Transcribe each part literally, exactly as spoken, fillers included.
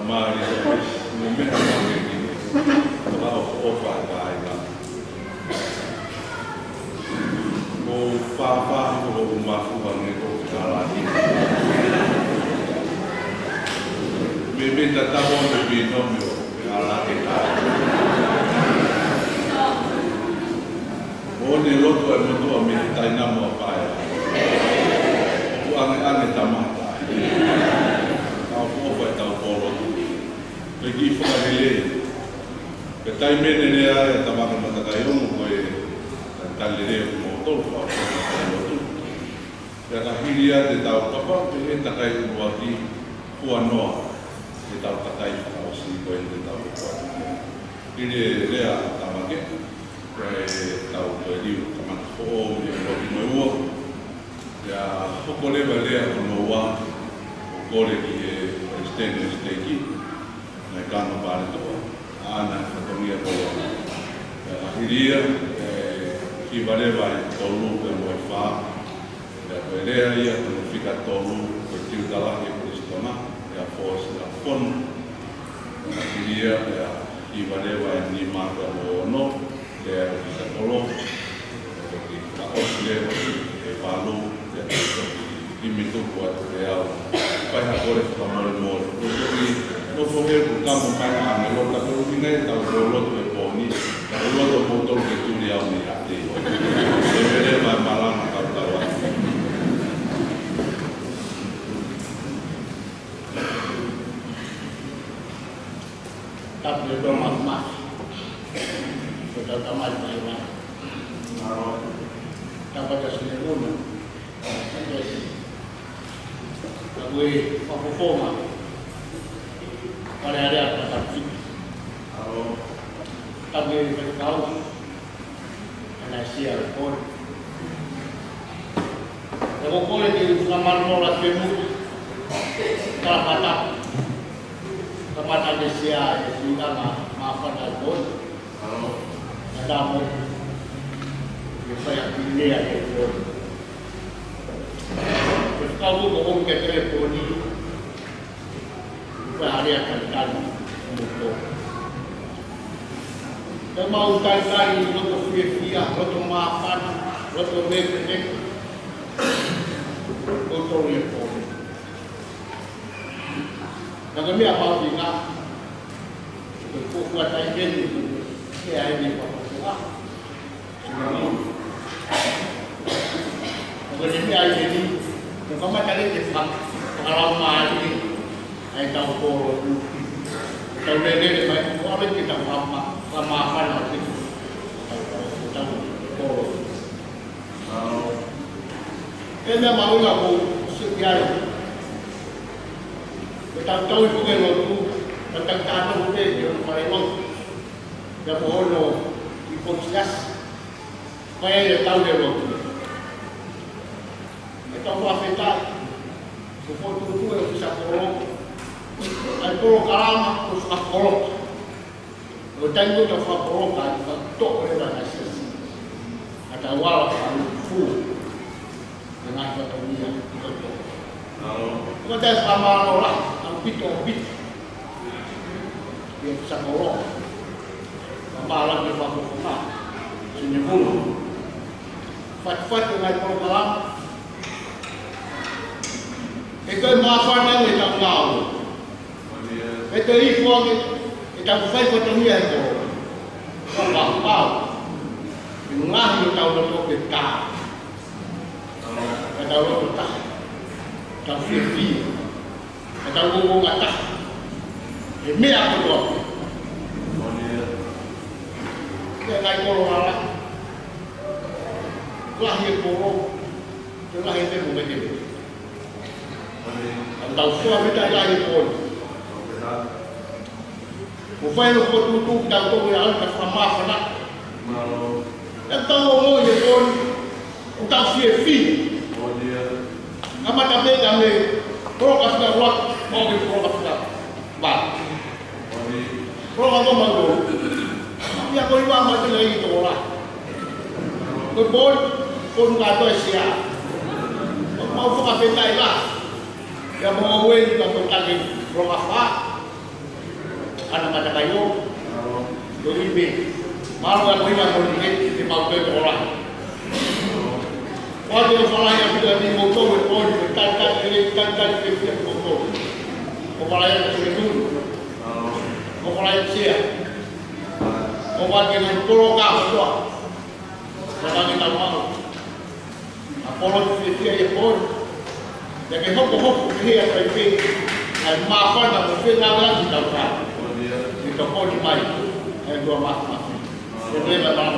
Mālie, mo e meʻa makehe, ʻoku ʻofa ʻa e kāinga. ʻOku ou fāfā, ʻoku ou mafu ange ko e hala ki. Meimei tatau mo e pino mo e hala ki tā. ʻOku ne lotu ʻa e motuʻa mei he taina mo e paea. ʻOku ʻangeʻange tamata. ʻOku ʻofa ʻetau pōlotu. Pea kiʻi fakalelei. Pea taimi ni lea ʻa e Tamaka Matakaiongo ko e talitali lelei ʻo kimoutolu, fakafofonga ʻetau lotu. Pea ka hili ia te tau kapa, pea ʻe takai ʻuluaki, ua noa, te tau takai fakaʻosi ko ē te tau kapa. Hili e lea ʻa Tamake, pea ʻe tau toe liu, kamata foʻou mei he ʻuluaki mo e ua. Pea hoko leva e lea hono ua, ʻo kole ki he palesiteni ʻo e siteiki, Naʻe kano pale toa, ʻa ʻana e fatongia ko ia. Pea ka hili ia, ʻe, hiva leva e tolu pea mo e fā. Pea ko e lea ia, ko e fika tolu, ko e tiuta lahi e Kolisi Tonga, pea fosi la fono. Pea ka hili ia, pea hiva leva e nima pea mo e ono. Pea ʻe fika tolu, ʻe toki fakaʻosi leva e valu, pea toki ʻimi tuku atu pē au. Fai ha kole fakamolemole. ʻOku toki nofo he ʻoku kamo mai ʻa e ʻāngelo, ka ko e ʻuhinga ia ʻetau lotu he pō ni, ka ko e lotu ʻo moutolu ke tuli au mei ʻapi. ʻE vele mai malanga kautau ai. Tapu e Tonga Mafimafi. Ko tau tamai mai mai. Tapu atu Sine Luna. Tapu e fakafofonga. Pale alea pata piti. Tapu e faifekau. ʻAna sia le kole. Pea ko e kole ke u fakamālō atu pē muʻa. Ka pata. Kamata ke sia e sui ʻana māfana le kole. Ka tā mo. Ke fai a pinea le kole. Ke fakaʻuto ko ke telefoni. Ko e area talitali mo ko. Te mau talitali loto fiefia, loto māfana, loto mekemeke. Ko tolu e pō. Ka ko e meʻa mau ki ngā. Ko e kōkua tai meni, ke ai ni whakakoa. ʻO ka ne meʻa ai eni, ʻo kamata leva ke faka-, fakalaumālie ʻa ʻetau kolo. ʻEtau lelele mai, ʻo ʻave ke tau fakama-, fakamāfana ʻo te, ʻetau kolo. ʻE meʻa mahuʻinga ko e sio ki ai. ʻEtau tau i puke lotu, ʻetau tau tātou te, te o fai lotu. Pea mo hono i potiasi. Ko ia ia tau he lotu. ʻE tau fakafetaʻi. Ko e fokotuʻutuʻu e ʻōfisa kolo. ʻA e polokalama ko e fakakolo. ʻO taimi ko ē tau fakakolo ka ʻi fakatoʻo e lana siasi. ʻA tau ala fakaluku fua. Ko e ngaahi fatongia ʻi he pō. Ko e taʻe fakamālō lahi ʻaupito ʻaupito. ʻI he ʻōfisa kolo. Fakamālō ki he fakafofonga. Sine Vulu. Fatafata ngaahi polokalama. ʻE toe māfana ange ʻetau ngāue. ʻE toe ifo ange ʻetau fai fatongia he kolo. Ko e pau. ʻE ngaohi ʻetau loto ke tā. Ka tau loto taha. Tau fiefia. Ka tau ongoongo taha. ʻE meʻa kotoa. Ke ngai kolo lala. Lahi e kolo. Ke lahi e temu meke. Ka tau fakafetaʻi lahi e kolo. Ko e fai no ko tutu ki tau tau ia ʻa e fakamāfana. ʻE tau ongoʻi e kolo. ʻO tau fiefia. Kamata pē ka mei, poloka fika ua, mo ke poloka fika ua. Poloka ua mau. Ia ko e ua mau te ngai to la. Ko e pō, ko e nuka to e sia. Mau fakafetaʻi la. Ia mo au e ni ka ko e taki poloka fā. Ana matakaio, ko e ʻi pē. Mālō ʻa e moʻui mo e ʻi pē, te mau pē ko la. ʻOku ou fāʻeleʻi atu kiate kimoutolu he pō ni, ko e talitali lelei, talitali fiefia kimoutolu. ʻOku ou fāʻeleʻi atu ki he tui. ʻOku ou fāʻeleʻi atu ki he sea. ʻOku ou fāʻeleʻi atu ki he kolo kātoa. Ka tau ni tau maʻu. ʻA e pō ni fiefia ʻi he pō ni. ʻIo ke hokohoko ki he ʻa e kai pē. ʻA e māfana mo e fenāpasi tau ka. Ni tau pō ni mai. ʻA e tua māfana. Ke pē mai māfana.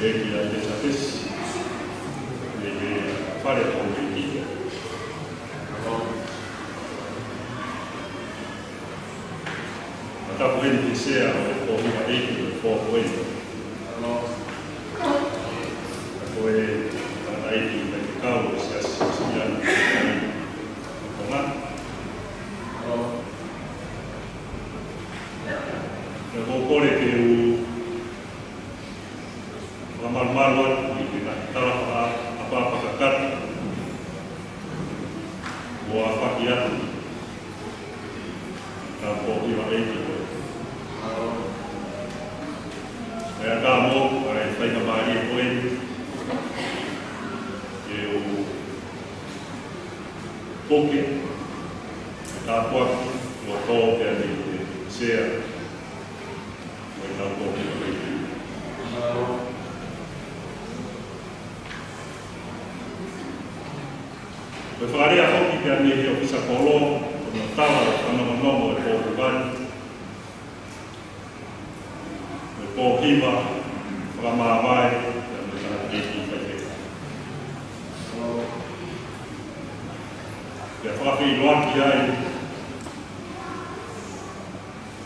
ʻEiki ʻa e Sāpesi, ʻEiki ʻa e fale ʻo e ʻEiki. Ka tapu heni ki he sea ʻo e Pōhiva ʻEiki ʻo e Pōhiva ʻEiki. Ka ko e tangataʻeiki ʻo e faifekau ʻo e Siasi Uēsiliana ʻi Tonga. Pea ʻoku ou kole ke u fakamalumalu atu ʻi he ngaahi tala fakaʻapaʻapa kakato kuo aofaki atu ʻi heʻetau Pōhiva ʻEiki ko eni. Pea ʻatā moʻoku ʻa e faingamālie ko eni ke u puke ʻa e tāpuaki kuo tō pea mei he sea ʻo ʻetau Pōhiva ʻEiki. Ko e fakalea foki pea mei he ʻōfisa kolo, ko hono tala ʻo e fanongonongo ʻo e pōhiva ni, ko e pōhiva fakamāvae pea mo e tangataʻeiki faifekau. Pea fakafeʻiloaki ai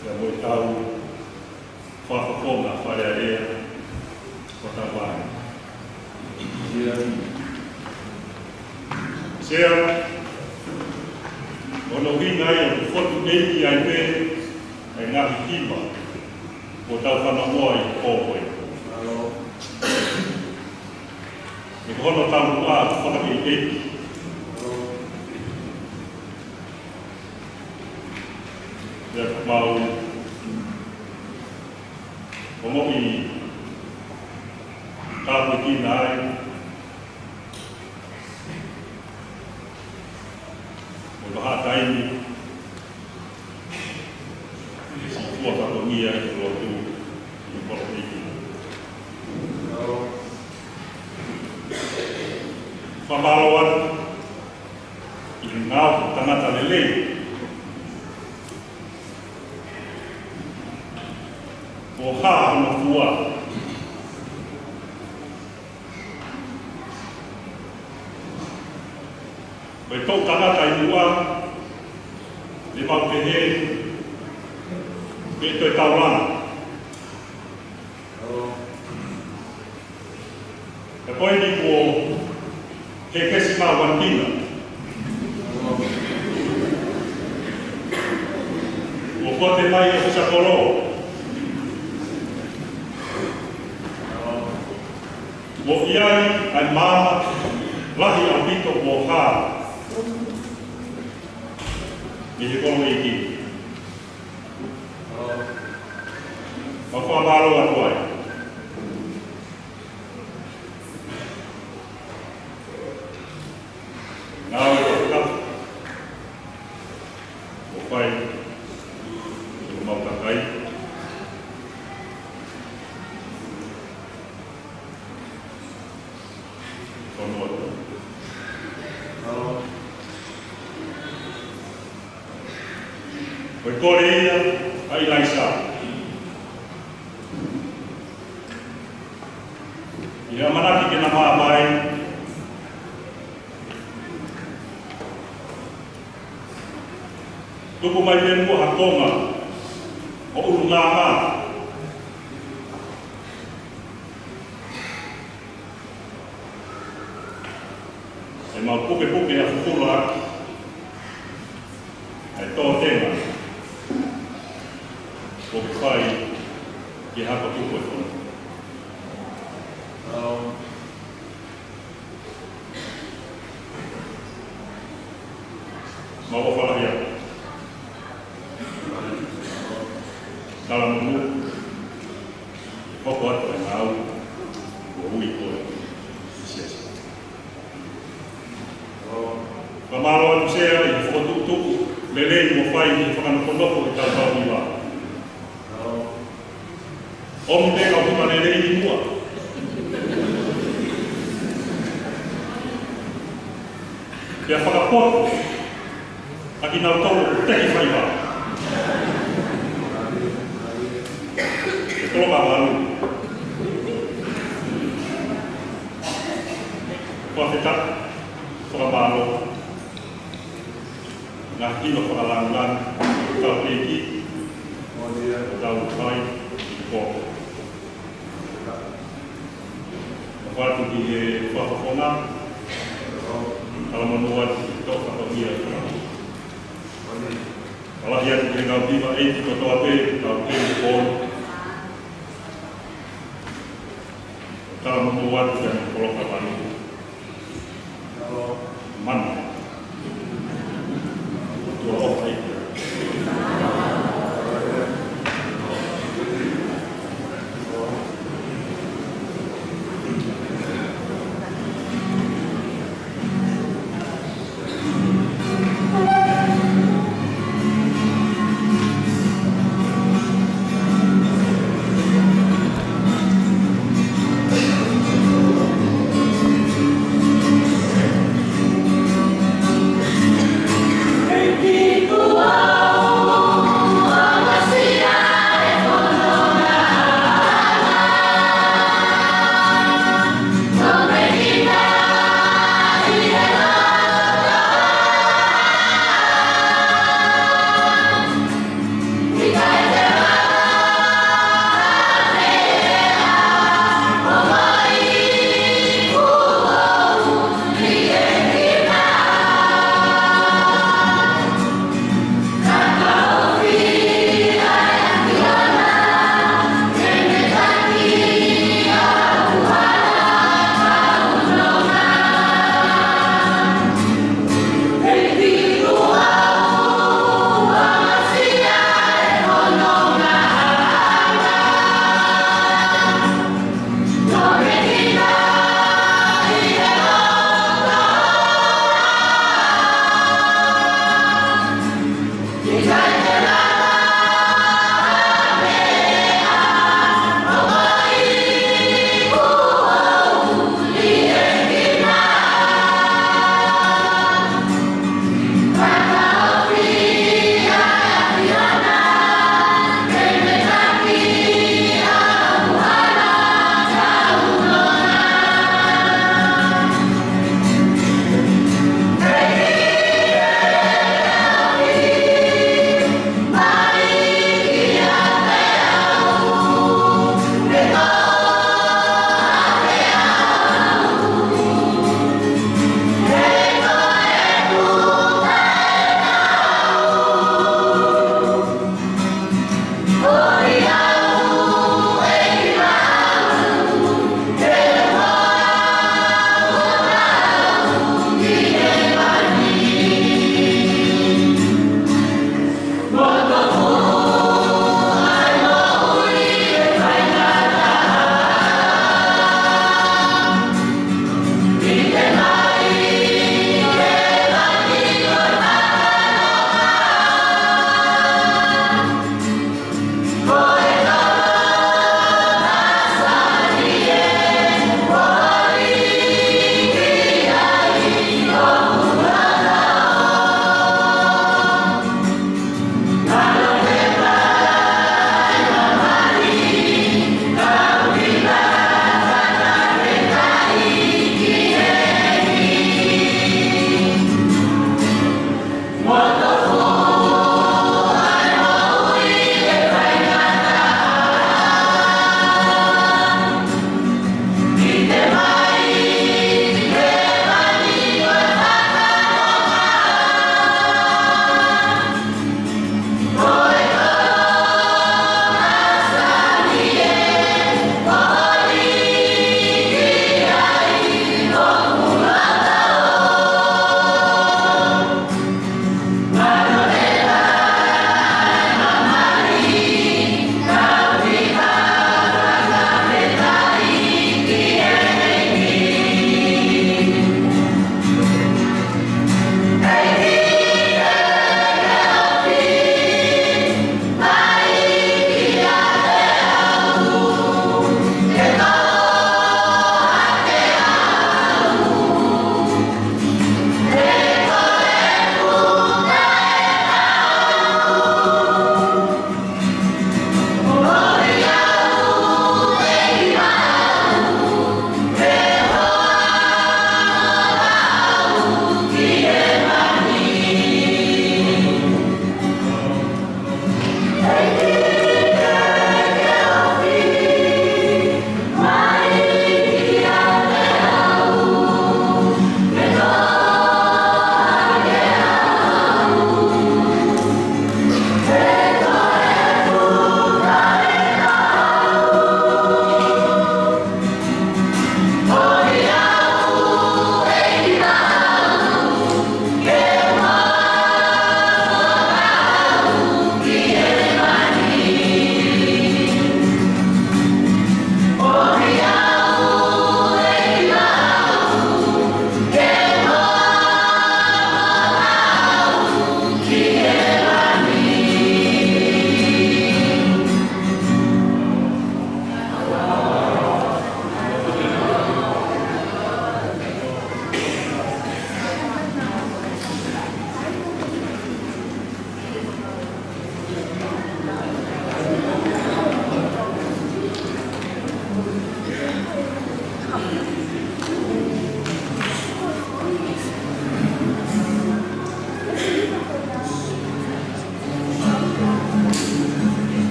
pea mo ʻetau fakafofonga Fale Alea ʻo Tauvahe. Sea, ʻoku ou ʻuhinga ia ʻoku fotu ʻeiki ai pē ʻa e ngaahi hiva kuo tau fanongoa ʻi he pō ko eni. He ko hono taumuʻa ʻoku fakaʻeiʻeiki. Pea ʻoku mau ongoʻi tāpuekina ai mo e vahaʻa taimi ʻi he siʻi fua fatongia ʻi he lotu ʻi he kolo ʻeiki. Fakamālō atu ʻi he ngāue ʻa e tangata lelei. Ko e hā hono fua? Ko e toʻutangata ʻi muʻa, ne mau pehē, ke toe taulanga. Ka ko eni kuo hekesi mahuʻinga. Kuo pote mai ʻa e ʻōfisa kolo. Kuo ʻi ai ʻa e maama lahi ʻaupito kuo hā ʻi he kolo ʻeiki. Mau fakamālō atu ai. Ngāue fakataha kuo fai ʻi homau kakai. Ko hono atu. Ko e kole ia ʻa ʻIlaisa ʻi he ʻamanaki ke na mavae, tuku mai pē muʻa ha konga ʻo ʻulungaanga. ʻE mau pukepuke ʻa e fufula ʻaki ʻa e tōtenga ʻoku fai ki he hako tupu ʻo e fonua. Mau ʻofa lahi atu. Talamonū, hoko atu ʻa e ngāue kuo ui koe ke siasi. Fakamālō atu Sea ʻi he fokotuʻutuʻu lelei kuo fai ʻi he fakanofonofo ʻi he taʻu tau hiva. ʻOmi pē kau hiva lelei ʻi muʻa. Pea fakapotu ʻa kinautolu ʻoku teʻeki fai vā. ʻo tau fai ʻi ko. Ka fatu ki he fakafofonga, talamonū atu ki he toʻa fatongia. Ka lahi atu ki he kau tiva ʻeiki kotoa pē, kau teu kono. Talamonū atu ki he koloka manu.